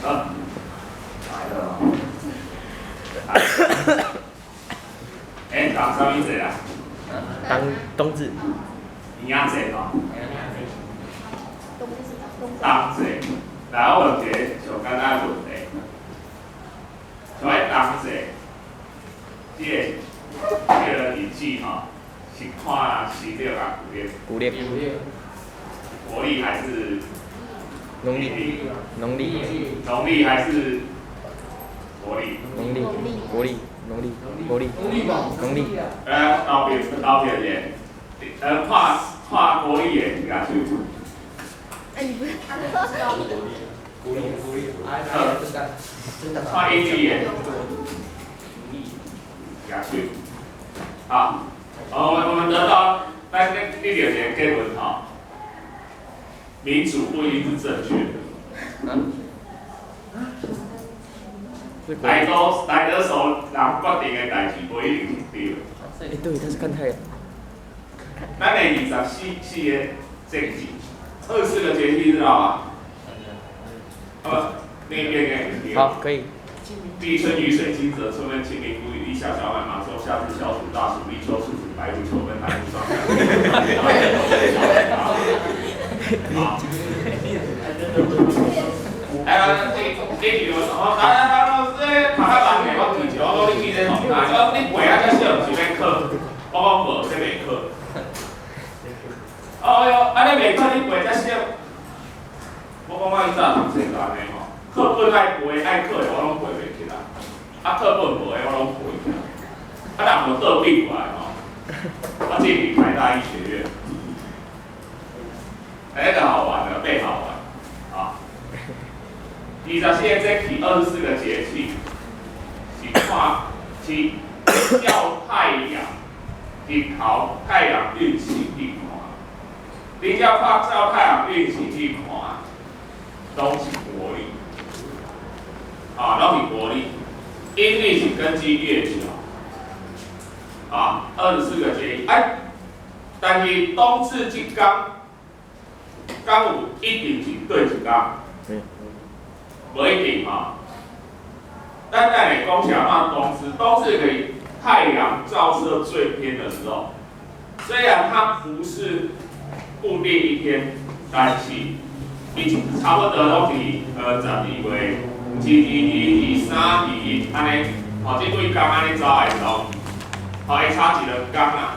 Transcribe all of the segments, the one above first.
好，來了。欸，講啥物節啊？當冬至。嬰仔節吼。冬節，來，我問一個上簡單的問題。像彼冬節，這個日子吼，是看西曆抑舊曆？舊曆。國曆還是？農曆。農曆。農曆還是國曆？農曆。國曆。農曆。國曆。農曆。來，投票投票者，看看國曆的舉手。國曆國曆，看陰曆的舉手。好，我們得到，咱得到一個結論吼，民主不一定是正確的。大多數人決定的代誌不一定是對的。欸，對，他是看太陽。咱的24個節氣，24個節氣知道吧？好，那邊的。好，可以。立春、雨水、驚蟄、春分、清明、谷雨、立夏、小滿、芒收、夏至、小暑、大暑、立秋、處暑、白露、秋分、寒露、霜降。好。哎，這句我哦，來來來，老師，讀較慢的，我記者，我講你記這吼，啊，我講你背啊遮少，毋是欲考，我講無，這袂考。哦喲，按呢袂考，你背遮少。我講我以前讀冊就按呢吼，課本愛背愛考的我攏背袂起來，啊課本無的我攏背起來，啊人無倒轉過來吼，我進去台大醫學院，哎，個好玩的，背好玩，啊。24個節氣，24個節氣，是看是照太陽日頭太陽運行去看，你只要看照太陽運行去看，攏是國曆，啊，攏是國曆。陰曆是根據月球，啊，24個節氣，哎，但是冬至這工，敢有一定是對一工？無一定吼。咱等下講啥物冬至，冬至可以太陽照射最偏的時候，雖然它不是固定一天，但是伊差不多攏佇12月二二二二三2、1按呢，吼，這幾工按呢走來走去，吼，會差一兩工啦。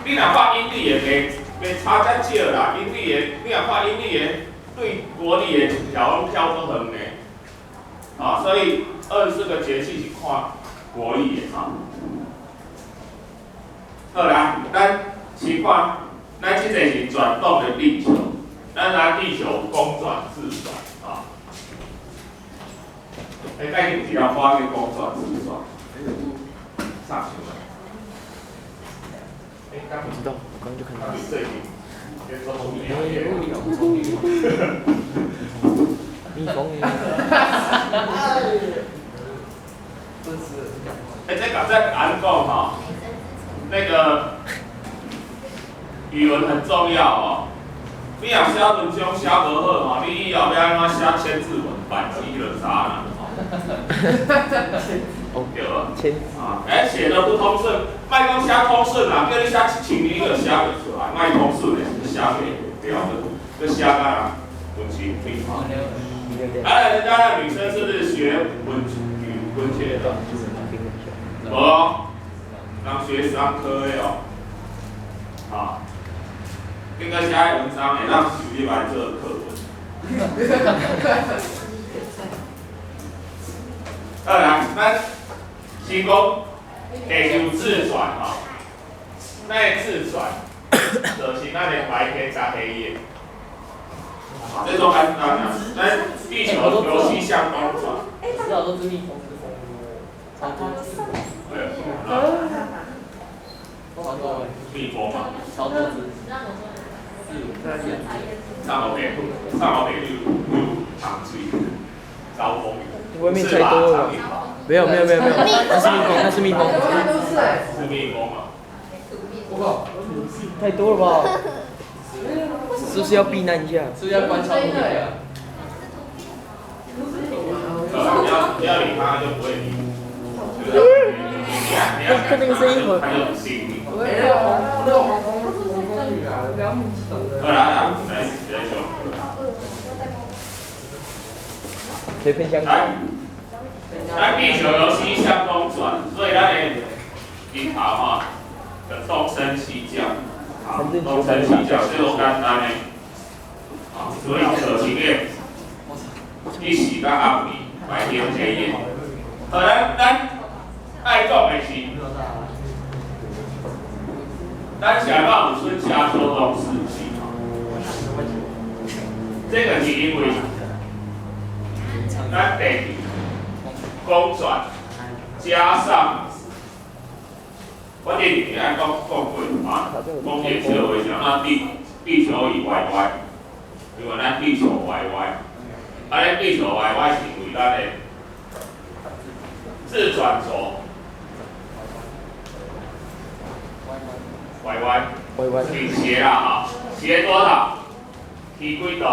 你若看陰曆的，袂袂差遮少啦。陰曆的，你若看陰曆的，對國曆的一條攏跳足遠的，啊，所以24個節氣是看國曆的吼。好啦，咱先看，咱這個是轉動的地球，咱知地球公轉自轉啊。欸，最近有一條歌叫公轉自轉，啥想的？欸，不知道，我剛剛就看到。最近。蜜蜂。欸，這個這按講吼，那個語文很重要哦。你若寫文章寫無好吼，你以後欲按怎寫千字文、反擊了啥啦？吼，對無？啊，欸，寫得不通順，莫講寫通順啦，叫你寫1000字你就寫袂出來，莫通順的，寫袂了，閣寫甲文情病吼。啊，人家的女生是不是學文語文學的？無哦，人學商科的哦。啊，應該寫文章會當收入來做課文。好來，咱先講地球自轉吼，咱的自轉就是咱的白天加黑夜。這種簡單啊，咱地球由西向東轉。知道都是蜜蜂的蜂窩，超多隻。對。超多。蜜蜂嘛。超多隻。四五隻。上後邊，上後邊有糖水，招蜂。外面太多了。沒有沒有沒有沒有，那是蜜蜂，那是蜜蜂。是蜜蜂啊。太多了吧？是不是要避難一下？是不是要關窗戶一下？只要理他，他就不會理你。看那個聲音，他就不信你。那個黃蜂女啊，好啦，來來來，誰噴香來，咱地球由西向東轉，所以咱的日頭吼，就東升西降，東升西降，這個簡單的，啊，所以可行的，日時甲暗暝，白天黑夜。好，咱愛講的是，咱是按怎有春夏秋冬四季？這個是因為咱地球公轉加上，我之前愛講講過啊，講一個笑話是按怎地球儀歪歪，因為咱地球歪歪，啊，咱地球歪歪是因為咱的自轉軸歪歪，傾斜啦哈，斜多少？斜幾度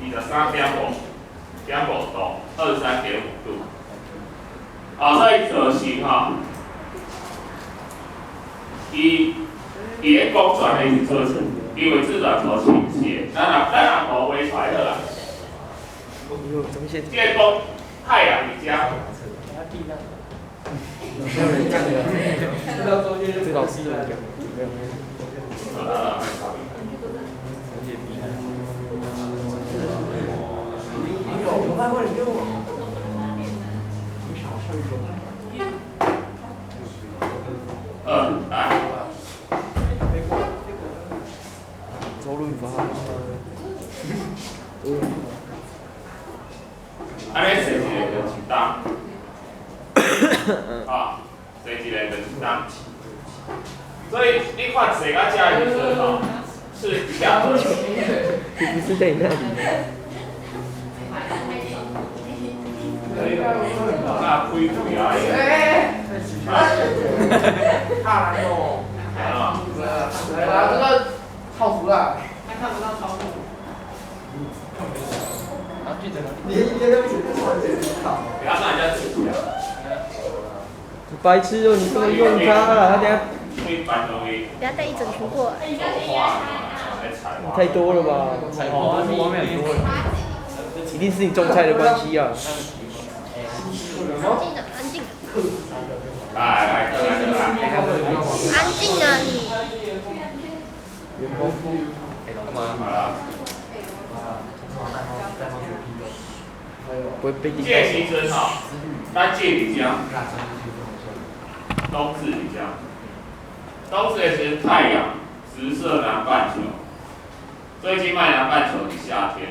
？23.5，.5度，23.5度。啊，所以造成吼，伊咧公轉的時陣，因為自轉軸傾斜，咱若圖畫出來好啦。這個講太陽佇遮。沒有人講的，這老師怎麼講？沒有。來。周潤發。按呢踅一个就一冬。啊，踅一个就一冬。所以你看踅到遮的時陣吼，是夏至。你不是在那裡。那開開啊！哈蘭哦。來啦，這個超熟了。還看不到超速。你一天都不不要讓人家吃。白痴哦，你不能用它了，它等下。不要帶一整群過來。太多了吧？菜花外面很多。一定是你種菜的關係啊。安靜啊，安靜。來來來來。安靜啊你。不會被這個時陣吼，咱這佇遮，冬至佇遮，冬至的時陣太陽直射南半球，所以這擺南半球是夏天，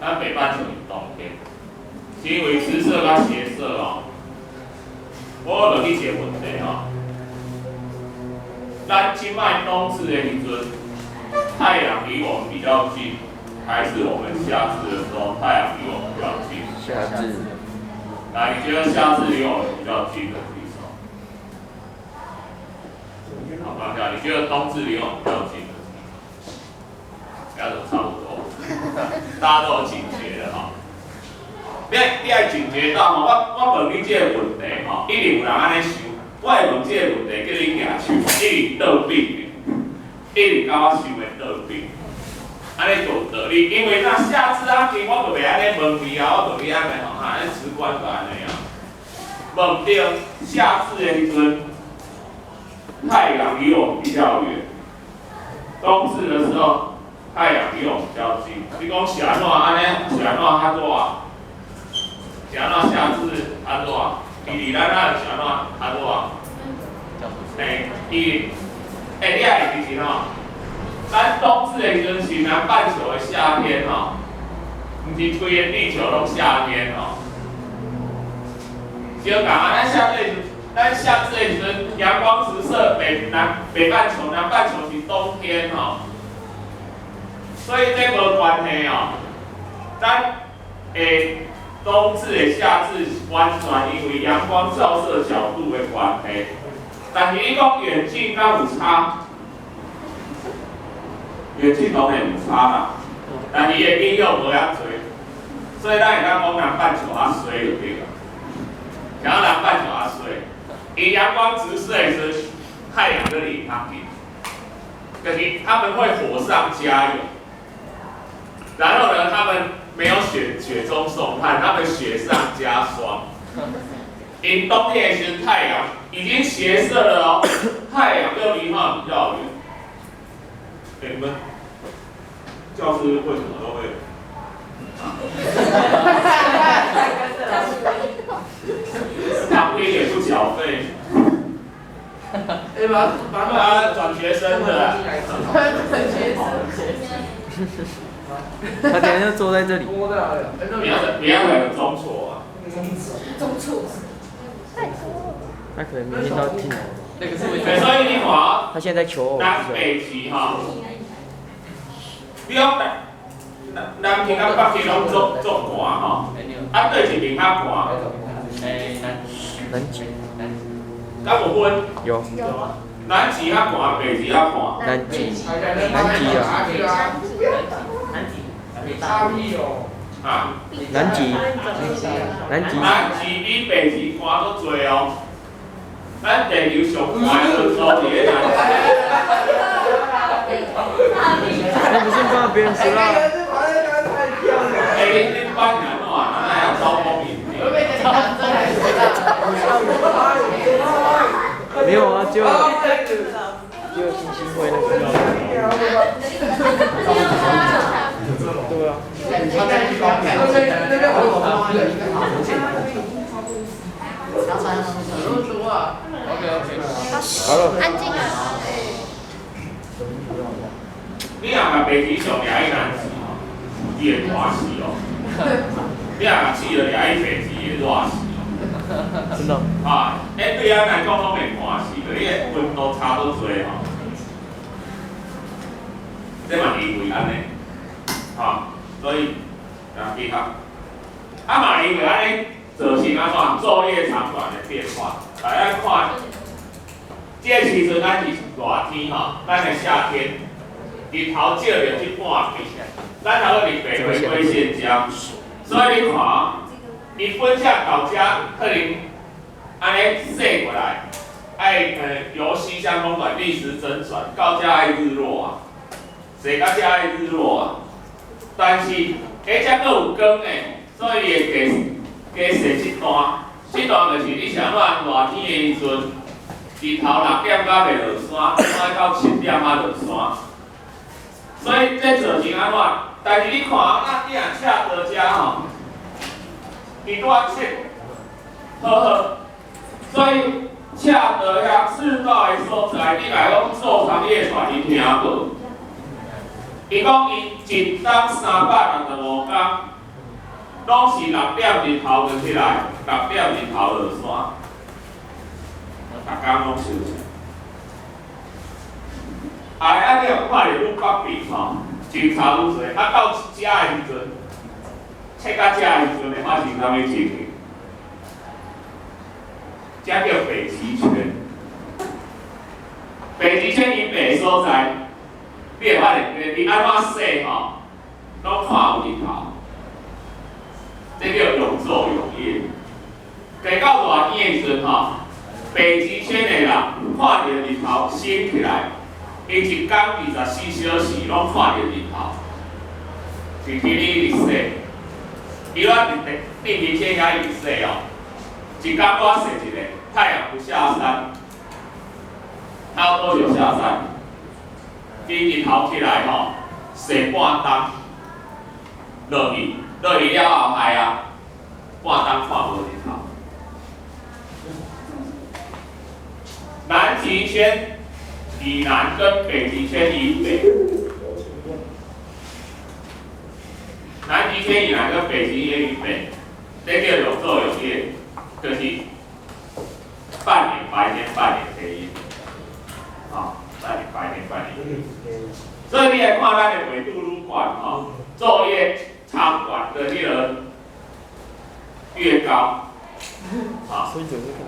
咱北半球是冬天，是因為直射佮斜射哦。我問你一個問題吼，咱這擺冬至的時陣，太陽離我們比較近，還是我們夏至的時候太陽離我們比較近？夏至。來，你覺得夏至離我們比較近的舉手。好，放下。你覺得冬至離我們比較近的舉手？兩種差不多，大家都有警覺的哈。你愛警覺到吼，我問你這個問題吼，一定有人按呢想。我會問這個問題，叫你舉手，一定倒反的，一定佮我想的倒反。按呢就有道理，因為那夏至啊近，我就袂按呢問你啊，我就去按呢吼，哈，按直觀就按呢啊。問對，夏至的時陣，太陽離我們比較遠；冬至的時候，太陽離我們比較近。你講是按怎按呢？是按怎較熱？是按怎夏至較熱？伊離咱那是按怎較熱？欸，伊，欸，你愛記得吼，咱冬至的時陣是南半球的夏天吼，毋是規个地球攏夏天吼。相仝啊，咱夏至的時陣，陽光直射北半球，南半球是冬天吼。所以這無關係哦。咱的冬至的夏至完全因為陽光照射角度的關係。但是你講遠近敢有差？遠近當然有差啦。但伊的影響無遐濟，所以咱會當講南半球較衰就對了。然後南半球較衰，伊陽光直射時，太陽就離較近，就是他們會火上加油。然後呢，他們沒有雪中送炭，他們雪上加霜。𪜶冬天的時，太陽已經斜射了哦，太陽又離他們比較遠。欸，你們教師為什麼都會？旁邊也不繳費。哎，把啊，轉學生的。轉學生。他等下就坐在這裡。不要來個中錯啊！中錯。他可能明天都要進來。那個是。所以你看，他現在在求偶。南北極哈，你講南極佮北極攏足足寒吼，啊，佗一邊較寒？南極。敢有分？有。南極較寒，北極較寒。南極。南極啊。差屁哦！啊。南極。南極。南極比北極寒足濟哦。咱地球上寒的温度佇咧南極。那不是幫別人吃啦。欸，恁班是按怎？哪會曉走風影？沒有啊，就星星會那個。對啊。好了。安靜啊！你若共白旗上掠去南極吼，伊會寒死哦。你若共试了掠去北極，會熱死哦。真的。啊，欸，對咱來講攏會寒死，你的溫度差足濟吼。這嘛因為按呢，吼，所以啊，其他，啊嘛因為按呢造成按怎晝夜長短的變化。來，咱看，這個時陣咱是熱天吼，咱的夏天，日頭照著這半邊，咱頭佫佇北迴歸線遮，所以你看，伊本遮到遮可能按呢踅過來，愛由西向東轉，逆時針轉，到遮愛日落啊，踅到遮愛日落啊。但是，彼遮閣有光的，所以伊會加踅這段，這段就是你是按怎熱天的時陣，日頭6點到袂落山，愛到7點仔落山。所以這造成按怎？但是你看，啊，你若赤道遮吼，伊拄仔切，好好，所以赤道遐赤道的所在，你來講晝長夜短，你聽無？伊講伊一冬365工，攏是6點日頭就起來，6點日頭落山，逐工攏相像。哎，啊，你若看著愈北邊吼，就差愈濟。啊，到遮的時陣，切到遮的時陣會發生啥物情形？這叫北極圈。北極圈以北的所在，你會發現，伊按怎踅吼，攏看有日頭。這叫永晝永夜。加到熱天的時陣吼，北極圈的人看著日頭升起來。伊一工24小時攏看著日頭，是天咧直踅，伊咧佇地平線遐一直踅哦，一工我踅一个，太陽不下山，他要多久下山？伊日頭起來吼，踅半冬，落去，落去了後害啊，半冬看無日頭。南極圈以南跟北極圈以北，南極圈以南跟北極圈以北，這叫永晝永夜，就是半年白天，半年黑夜，啊，半年白天，半年黑夜。所以你來看咱的緯度愈懸吼，晝夜長短的迄個越高，啊，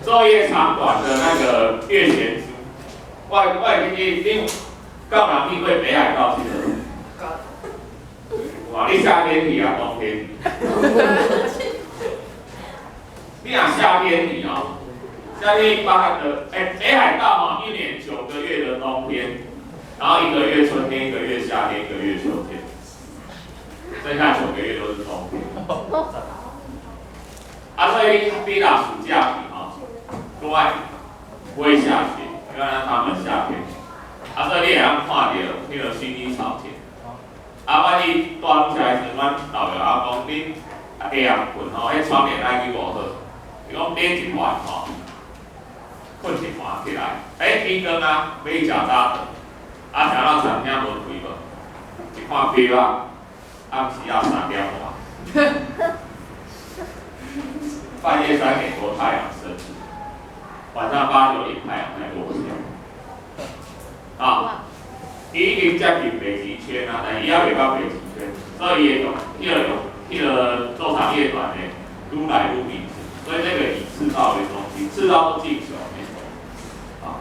晝夜長短的那個越懸殊。我會記得，恁敢有人去過北海道佚佗？有啊，哦，你夏天去啊，冬天？你若夏天去哦，夏天北海的，欸，北海道吼，一年9個月的冬天，然後一個月春天，一個月夏天，一個月秋天，剩下九個月都是冬天。啊，所以你若暑假去吼，都愛不會下雪，因為他們夏天。啊，所以你會當看著彼個薰衣草田。啊，阮去住落來時陣，阮導遊啊講，恁下暗睏吼，彼窗簾愛去無好。伊講點一半吼，睏一半起來，欸，天光啊，欲去食早頓，啊，食到餐廳無開無，一看表啊，暗時仔3點外，半夜3點多太陽升起，晚上8、9點太陽才落山。啊，伊已經接近北極圈啊，但伊猶未到北極圈，所以伊會用彼個用彼個晝長夜短的愈來愈明顯。所以這個以赤道為中心，赤道都進球沒錯。啊，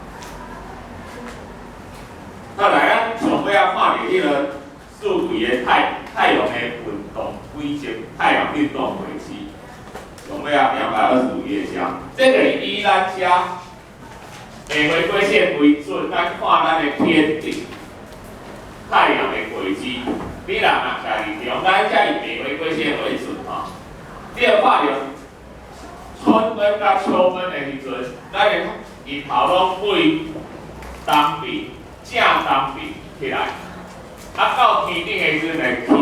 再來咱上尾仔看著彼個四季的太陽的運動軌跡，太陽運動軌跡。上尾仔225頁遮，這個是以咱遮下回歸線為準，咱看咱的天頂太陽的軌跡。你人若徛佇中間，才以北回歸線為準吼。你會看著春分佮秋分的時陣，咱的日頭攏對東邊正東邊起來，啊到天頂的時陣會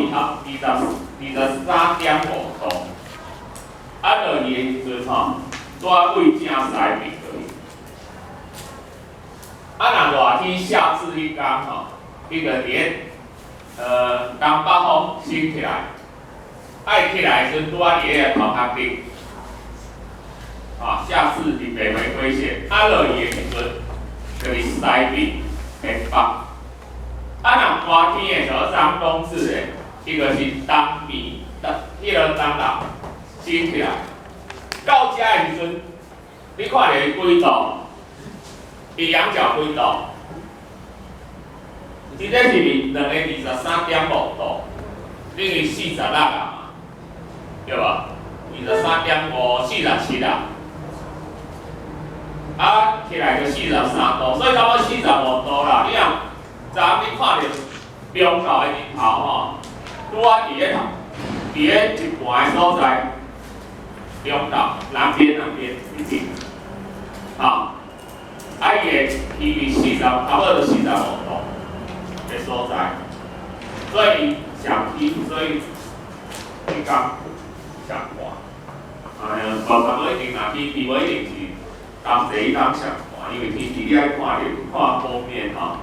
起到23.5度，啊落去的時陣吼，拄仔對正西邊落去。啊若熱天夏至彼工吼，彼個佇咧東北風升起來，愛起來的時陣拄仔佇咧頭殼頂。啊，夏至佇北回歸線，啊落去的時陣，就是西邊的北。啊，若寒天的時候，咱冬至的，彼個是東邊，彼個東南升起來。到遮的時陣，你看著伊幾度？伊仰角幾度？伊這是兩个23.5度，等於46啊嘛，對無？23.5，47啊。啊，起來就43度，所以差不多45度啦。你若昨昏你看著中晝的日頭吼，拄仔佇咧頭，佇咧一半的所在，中晝南邊一邊，吼，啊伊會起佇四十，差不多就45度的所在，所以上起，所以彼工上寒，哎呀，無差不多一定若天氣無一定是。當地當上寒，因為天氣你愛看著看鋒面吼。